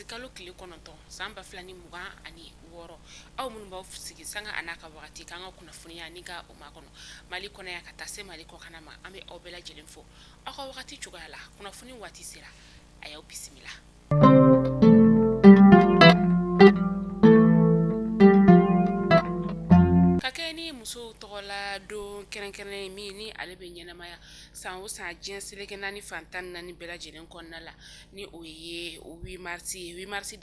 marisikalo tile 9 san 2026. Aw minnu b'aw sigi sanga a n'a ka wagati k'an ka kunnafoniya ni ka o makɔnɔ Mali kɔnɔ yan ka taa se Mali kɔkanna ma, an bɛ aw bɛɛ lajɛlen fo aw ka wagati cogoya la. Kunnafoni waati sera, a y'aw bisimila. Ka kɛ ni musow tɔgɔla don kɛrɛnkɛrɛnnen min ni ale bɛ ɲɛnamaya san o san diɲɛ seleke naani fan 14 bɛɛ lajɛlen kɔnɔna la, ni o ye 8 mars ye. 8 mars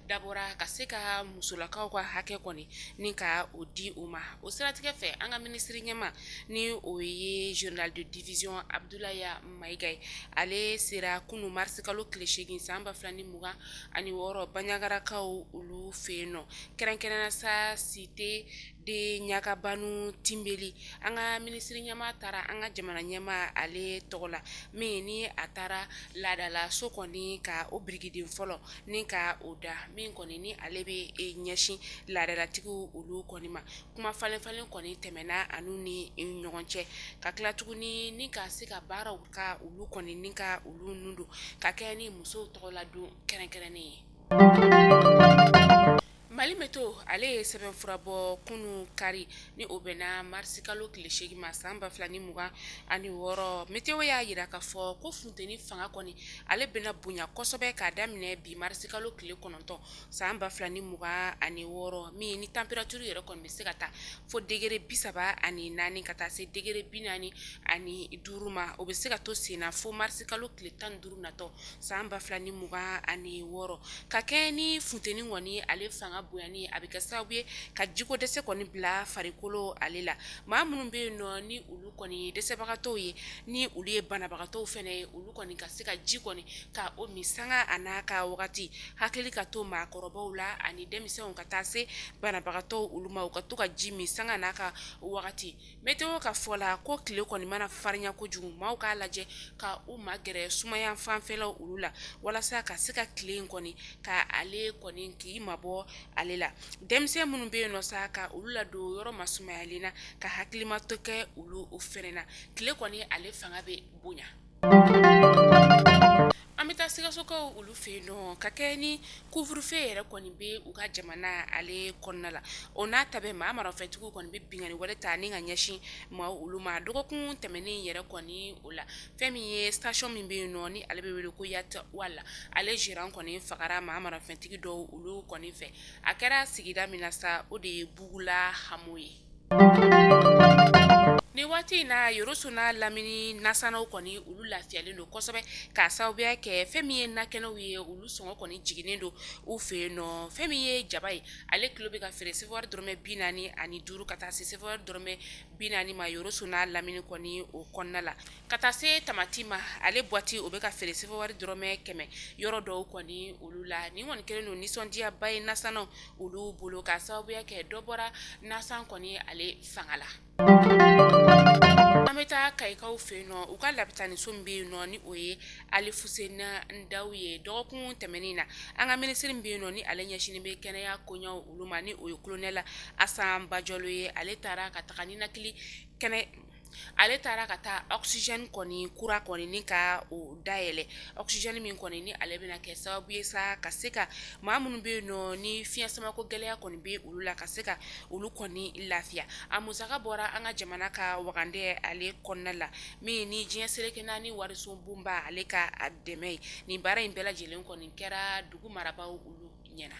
dabɔra ka se ka musolakaw ka hakɛ kɔni ni ka o di u ma. O siratigɛ fɛ, an ka minisiri ɲɛmaa ni o ye général de division Abdoulaye Mayiga ye, ale sera kunun marisikalo tile 8 san 2026 Banjagarakaw olu fɛ yen nɔ, kɛrɛnkɛrɛnnenya sa cité de Ɲagabanu Tinbeli. An ka minisiri ɲɛmaa taara an ka jamana ɲɛmaa ale tɔgɔ la, min ni a taara laadala so kɔni ka o birikiden fɔlɔ ni ka o da, min kɔni ni ale bɛ ɲɛsin laadalatigiw olu kɔni ma. Kuma falen falen kɔni tɛmɛna a n'u ni ɲɔgɔn cɛ, ka tila tuguni ni ka se ka baaraw ka olu kɔni ni ka olu nun don ka kɛ ni musow tɔgɔla don kɛrɛnkɛrɛnnen ye. Mali Météo ale ye sɛbɛnfura bɔ kunun kari, ni o bɛnna marisikalo tile 8 ma san 2026. Météo y'a jira k'a fɔ ko funteni fanga kɔni ale bɛna bonya kosɛbɛ k'a daminɛ bi marisikalo tile 9 san 2026, min ni température yɛrɛ kɔni bɛ se ka taa fo degré 34 ka taa se degré 45 ma. O bɛ se ka to senna fo marisikalo tile 15 natɔ san 2026. Ka kɛ ni funteni kɔni ale fanga bonyani, a bɛ kɛ sababu ye ka jiko dɛsɛ kɔni bila farikolo ale la. Maa minnu bɛ yen nɔ ni olu kɔni ye dɛsɛbagatɔw ye, ni olu ye banabagatɔw fana ye, olu kɔni ka se ka ji kɔni ka o min sanga a n'a ka wagati. Hakili ka to maakɔrɔbaw la ani denmisɛnw ka taa se banabagatɔw olu ma, u ka to ka ji min sanga n'a ka wagati. Météo ka fɔ la ko tile kɔni mana farinya kojugu, maaw k'a lajɛ ka u magɛrɛ sumaya fanfɛlaw olu la, walasa ka se ka tile in kɔni ka ale kɔni k'i mabɔ ale la. Denmisɛn minnu bɛ yen nɔ sa, ka olu ladon yɔrɔ masumayalen na, ka hakilima to kɛ olu fɛnɛ na. Tile kɔni ale fanga bɛ bonya. An bɛ taa Sikasokaw olu fɛ yen nɔ, ka kɛ ni couvre-feu yɛrɛ kɔni bɛ u ka jamana ale kɔnɔna la. O n'a ta bɛɛ, maa maramafɛntigiw kɔni bɛ binkanni wale ta ni ka ɲɛsin maa olu ma. Dɔgɔkun tɛmɛnen yɛrɛ kɔni o la, fɛn min ye station min bɛ yen nɔ ni ale bɛ wele ko Yatwal, ale gérant kɔni fagara maa maramafɛntigi dɔw olu kɔni fɛ. A kɛra sigida min na sa, o de ye Bugula Hamo ye. Ni waati in na, Yoroso n'a lamini nasannaw kɔni olu lafiyalen don kosɛbɛ, k'a sababuya kɛ fɛn min ye nakɛnɛw ye, olu sɔngɔ kɔni jiginnen don u fɛ yen nɔ. Fɛn min ye jaba ye, ale kilo bɛ ka feere sefawari dɔrɔmɛ 45 ka taa se sefawari dɔrɔmɛ 40 ma Yoroso n'a lamini kɔni o kɔnɔna la. Ka taa se tamati ma, ale boîte o bɛ ka feere sefawari dɔrɔmɛ 100 yɔrɔ dɔw kɔni olu la. Nin kɔni kɛlen don nisɔndiyaba ye nasannaw olu bolo, k'a sababuya kɛ dɔ bɔra nasan kɔni ale fanga la. An bɛ taa Kayikaw fɛ yen nɔ, u ka lapitaniso min bɛ yen nɔ ni o ye Alifuseni Daw ye. Dɔgɔkun tɛmɛnen na, an ka minisiri min bɛ yen nɔ ni ale ɲɛsinnen bɛ kɛnɛya koɲɛw olu ma, ni o ye kolonɛli Asan Bajalo ye, ale taara ka taga ninakili kɛnɛ ale taara ka taa oxygène kɔni kura kɔni ni ka o dayɛlɛ. Oxygène min kɔni ni ale bɛna kɛ sababu ye sa ka se ka maa minnu bɛ yen nɔ ni fiɲɛ samako gɛlɛya kɔni bɛ olu la, ka se ka olu kɔni lafiya. A musaka bɔra an ka jamana ka wagandɛ ale kɔnɔna la, min ni diɲɛ seleke naani wariso bonba ale ka dɛmɛ ye. Nin baara in bɛɛ lajɛlen kɔni kɛra dugu marabaaw olu ɲɛna.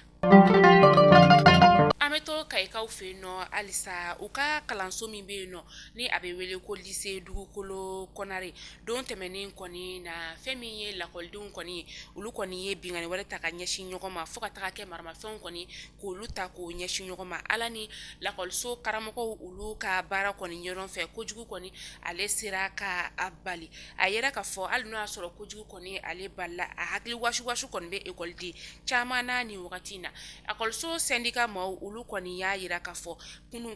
An bɛ to Kayikaw fɛ yen nɔ halisa, u ka kalanso min bɛ yen nɔ ni a bɛ wele ko lycée Dugukolo Kɔnare, don tɛmɛnen kɔni na, fɛn min ye lakɔlidenw kɔni ye, olu kɔni ye binkanni wɛrɛ ta ka ɲɛsin ɲɔgɔn ma, fo ka taga kɛ maramafɛnw kɔni k'olu ta k'o ɲɛsin ɲɔgɔn ma. Ala ni lakɔliso karamɔgɔw olu ka baara kɔni ɲɔgɔn fɛ, kojugu kɔni ale sera ka a bali. A yɛrɛ k'a fɔ hali n'o y'a sɔrɔ kojugu kɔni ale balila, a hakili wasiwasi kɔni bɛ ekɔliden caman na nin wagati in na. Ekɔliso syndicat maaw olu kɔni y'a jira k'a fɔ kunun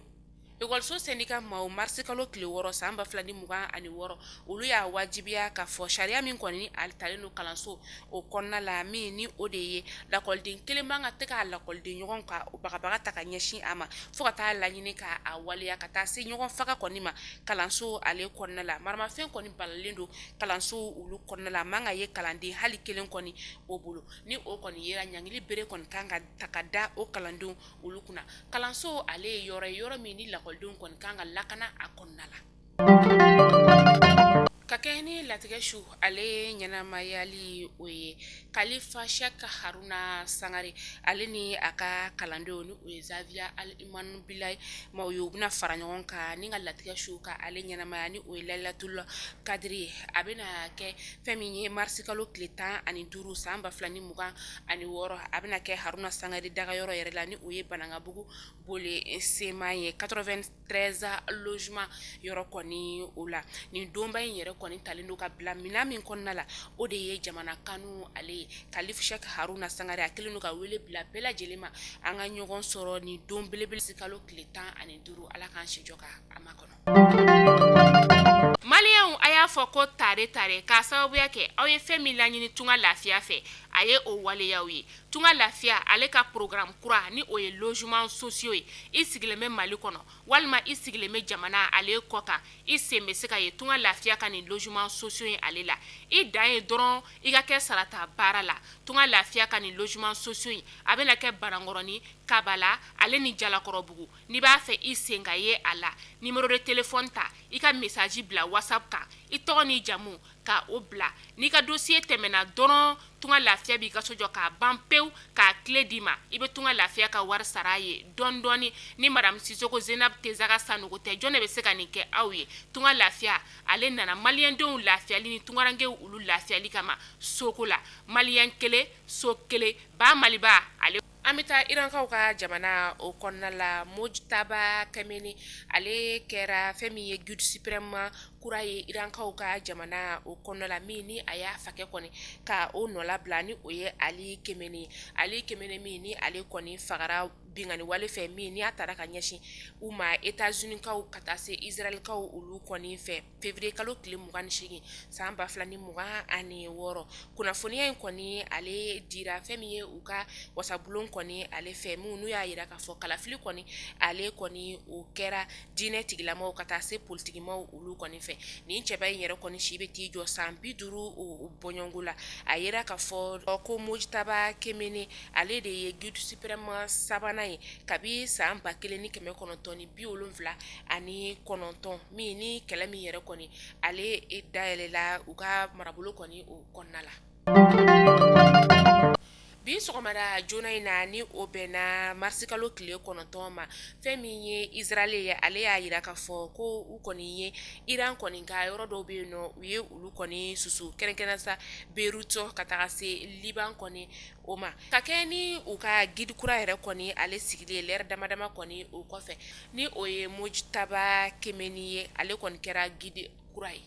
Ekɔliso sɛndika maaw marisikalo tile 6 san 2026, olu y'a wajibiya k'a fɔ sariya min kɔni a talen don kalanso o kɔnɔna la, min ni o de ye lakɔliden kelen man ka tɛ k'a lakɔliden ɲɔgɔn ka bagabaga ta ka ɲɛsin a ma, fo ka taa laɲini ka a waleya ka taa se ɲɔgɔn faga kɔni ma kalanso ale kɔnɔna la. Maramafɛn kɔni balalen don kalanso olu kɔnɔna la, man ka ye kalanden hali kelen kɔni o bolo. Ni o kɔni yera, ɲangili bere kɔni kan ka ta ka da o kalandenw olu kunna. Kalanso ale ye yɔrɔ ye, yɔrɔ min ni lakɔlidenw kɔni kan ka lakana a kɔnɔna la. Ka kɛ ni latigɛ su ale ɲɛnamayali o ye, Kalifa Sɛki Haruna Sangare ale ni a ka kalandenw, ni o ye Zawiya Al-Iman Bilayi maaw ye, u bɛna fara ɲɔgɔn kan ni ka latigɛ su ka ale ɲɛnamaya, ni o ye Layilatul Kadiri ye. A bɛna kɛ fɛn min ye marisikalo tile 15 san 2026, a bɛna kɛ Haruna Sangare dagayɔrɔ yɛrɛ la, ni o ye Banankabugu bole sema ye, 93 logement yɔrɔ kɔni o la. Nin donba in yɛrɛ kɔni talen don ka bila minɛn min kɔnɔna la, o de ye jamana kanu ale ye. Kalifu Sɛki Haruna Sangare a kɛlen don ka wele bila bɛɛ lajɛlen ma, an ka ɲɔgɔn sɔrɔ nin don belebele kalo tile 15. Ala k'an si jɔ ka a makɔnɔ. Maliyɛnw, a y'a fɔ ko tare tare, k'a sababuya kɛ aw ye fɛn min laɲini Tunga Lafiya fɛ, a ye o waleyaw ye. Tunga Lafiya ale ka programme kura, ni o ye logement sociaux ye. I sigilen bɛ Mali kɔnɔ walima i sigilen bɛ jamana ale kɔ kan, i sen bɛ se ka ye Tunga Lafiya ka nin logement sociaux ye ale la. I dan ye dɔrɔn i ka kɛ sarata baara la. Tunga Lafiya ka nin logement sociaux in, a bɛna kɛ Banankɔrɔni, Kabala ale ni Jalakɔrɔbugu. N'i b'a fɛ i sen ka ye a la, numéro de téléphone ta, i ka message bila WhatsApp kan, i tɔgɔ n'i jamu ka o bila. N'i ka dossier tɛmɛna dɔrɔn, Tunga Lafiya b'i ka so jɔ k'a ban pewu, k'a clé d'i ma. I bɛ Tunga Lafiya ka wari sara a ye dɔɔni dɔɔni. Ni madame Sisoko Zenab Tezaga Sanogo tɛ, jɔn de bɛ se ka nin kɛ aw ye? Tunga Lafiya ale nana maliyɛndenw lafiyali ni tungarankew olu lafiyali kama soko la. Maliyɛn kelen, so kelen, ba Maliba ale. An bɛ taa Irankaw ka jamana o kɔnɔna la. Mojtaba Kameni ale kɛra fɛn min ye guide suprême kura ye Irankaw ka jamana o kɔnɔna la, min ni a y'a fakɛ kɔni ka o nɔlabila, ni o ye Ali Kameni. Ali Kameni min ni ale kɔni fagara binkanni wale fɛ, min ni a taara ka ɲɛsin u ma États-Unis-kaw ka taa se Israël-kaw olu kɔni fɛ février kalo tile 28 san 2026. Kunnafoniya in kɔni ale dira fɛn min ye u ka wasabulon kɔni ale fɛ, minnu y'a jira k'a fɔ kalafili kɔni ale kɔni o kɛra diinɛ tigilamaw ka taa se politikimaw olu kɔni fɛ. Nin cɛba in yɛrɛ kɔni si bɛ t'i jɔ san 50 bɔɲɔgɔnko la. A yira k'a fɔ ko Mojtaba Kameni ale de ye guide suprême sabanan ye kabi san 1979, min ni kɛlɛ min yɛrɛ kɔni ale dayɛlɛla u ka marabolo kɔni o kɔnɔna la. Bi sɔgɔmada joona in na, ni o bɛnna marisikalo tile 9 ma, fɛn min ye Israël ye, ale y'a jira k'a fɔ ko u kɔni ye Iran kɔni ka yɔrɔ dɔw bɛ yen nɔ, u ye olu kɔni susu, kɛrɛnkɛrɛn sa Beyrouth ka taga se Liban kɔni o ma, ka kɛ ni u ka guide kura yɛrɛ kɔni ale sigilen lɛrɛ dama dama kɔni o kɔfɛ, ni o ye Mojtaba Kameni ye, ale kɔni kɛra guide kura ye.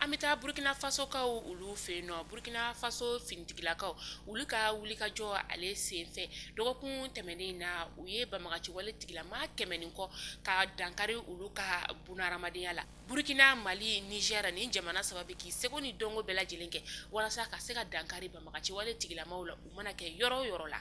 An bɛ taa Burkina Fasokaw olu fɛ yen nɔ. Burkina Faso finitigilakaw olu ka wulikajɔ ale senfɛ, dɔgɔkun tɛmɛnen na, u ye banbaganciwale tigilamaa 100 ni kɔ ka dankari olu ka bunahadamadenya la. Burkina, Mali, Niger, nin jamana saba bɛ k'i seko ni dɔnko bɛɛ lajɛlen kɛ walasa ka se ka dankari banbaganciwale tigilamaw la, u mana kɛ yɔrɔ o yɔrɔ la.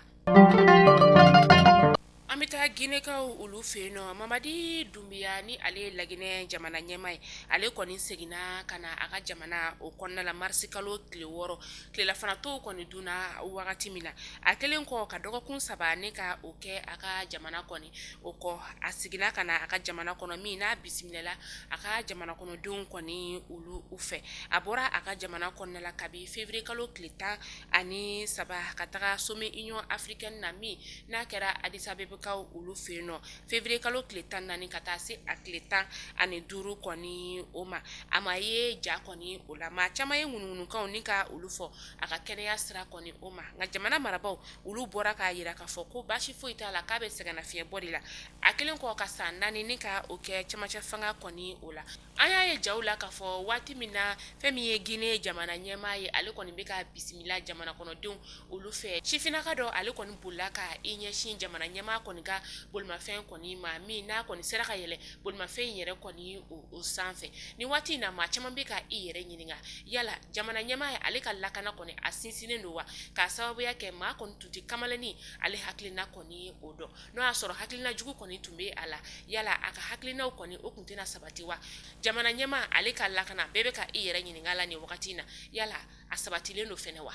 An bɛ taa Ginɛkaw olu fɛ yen nɔ. Mamadi Dunbiya, ni ale ye Laginɛ jamana ɲɛmaa ye, ale kɔni seginna ka na a ka jamana o kɔnɔna la marisikalo tile 6, tilelafana tow kɔni dunna wagati min na. A kɛlen kɔ ka dɔgɔkun 3 ne ka o kɛ a ka jamana kɔni o kɔ, a seginna ka na a ka jamana kɔnɔ, min n'a bisimilala a ka jamana kɔnɔdenw kɔni olu fɛ. A bɔra a ka jamana kɔnɔna la kabi février kalo tile 13 ka taga sommet Union africaine na, min n'a kɛra Addis Abebakaw olu fɛ yen nɔ février kalo tile 14 ka taa se a tile 15 kɔni o ma. A ma ye ja kɔni o la, maa caman ye ŋunuŋunukanw ni ka olu fɔ a ka kɛnɛya sira kɔni o ma. Nka jamana marabaaw olu bɔra k'a jira k'a fɔ ko baasi foyi t'a la, k'a bɛ sɛgɛnnafiɲɛbɔ de la, a kɛlen kɔ ka san 4 ni ka o kɛ cɛmancɛ fanga kɔni o la. An y'a ye jaw la k'a fɔ waati min na fɛn min ye Guinée jamana ɲɛmaa ye, ale kɔni bɛ ka bisimila jamana kɔnɔdenw olu fɛ. Sifinnaka dɔ ale kɔni bolila ka i ɲɛsin jamana ɲɛmaa kɔni ka bolimafɛn kɔni ma min n'a kɔni sera ka yɛlɛ bolimafɛn in yɛrɛ kɔni o sanfɛ. Ni waati in na, maa caman bɛ ka i yɛrɛ ɲininka, yala jamana ɲɛmaa ye ale ka lakana kɔni a sinsinnen don wa? K'a sababuya kɛ maa kɔni tun tɛ kamalennin ale hakilina kɔni o dɔn. N'o y'a sɔrɔ hakilina jugu kɔni tun bɛ a la, yala a ka hakilinaw kɔni o tun tɛna sabati wa? Jamana ɲɛmaa ale ka lakana, bɛɛ bɛ ka i yɛrɛ ɲininka la nin wagati in na, yala a sabatilen don fɛnɛ wa?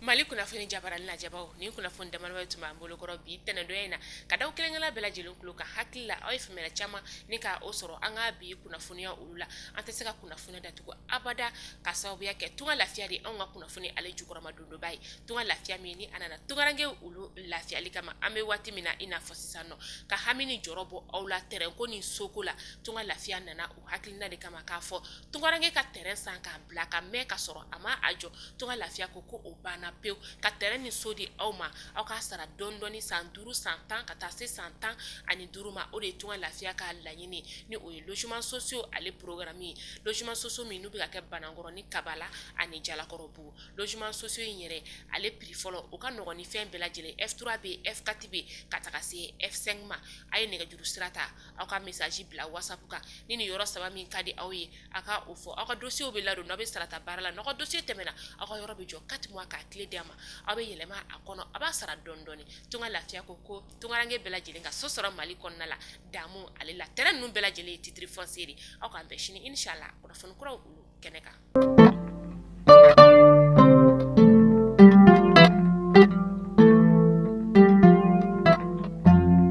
Mali kunnafoni jabaranin lajɛbaw, nin kunnafoni damadɔ tun b'an bolokɔrɔ bi tɛnɛndonya in na ka da kelenkelen bɛɛ lajɛlen tulo kan. Hakili la, aw ye faamuyali caman ni ka o sɔrɔ an ka bi kunnafoniya olu la. An tɛ se ka kunnafoni datugu abada ka sababuya kɛ tunga lafiya de anw ka kunnafoni ale jukɔrɔma dondoba ye. Tunga lafiya min ni a nana tungaranke olu lafiyali kama, an bɛ waati min na i n'a fɔ sisan nɔ, ka hami ni jɔrɔ bɔ aw la terrain ko ni soko la. Tunga lafiya nana o hakilina de kama k'a fɔ tungaranke ka terrain san k'a bila ka mɛn ka sɔrɔ a ma a jɔ. Tunga lafiya ko ko o banna pewu, ka terrain ni so di aw ma, aw k'a sara dɔɔni dɔɔni san 5, san 10, ka taa se san 15 ma. O de ye tunga lafiya ka laɲini, ni o ye logements sociaux ale programme ye. Logements sociaux min n'u bɛ ka kɛ Banankɔrɔ ni Kabala ani Jalakɔrɔbugu. Logements sociaux in yɛrɛ ale prix fɔlɔ, o ka nɔgɔn ni fɛn bɛɛ lajɛlen. F3 bɛ yen, F4 bɛ yen, ka taga se F5 ma. A ye nɛgɛjuru sira ta, aw ka message bila WhatsApp kan. Ni nin yɔrɔ saba min ka di aw ye, aw ka o fɔ. Aw ka dossier bɛ ladon, n'aw bɛ sarata baara la, n'aw ka dossier tɛmɛna, aw ka yɔrɔ bɛ jɔ 4 mois k'a clé di a ma, aw bɛ yɛlɛma a kɔnɔ, a b'a sara dɔɔni dɔɔni. Tunga lafiya ko ko tungaranke bɛɛ lajɛlen ka so sɔrɔ Mali kɔnɔna la damu ale la. Terrain ninnu bɛɛ lajɛlen ye titre foncier de. Aw k'an bɛn sini inshallah kunnafoni kuraw olu kɛnɛ kan.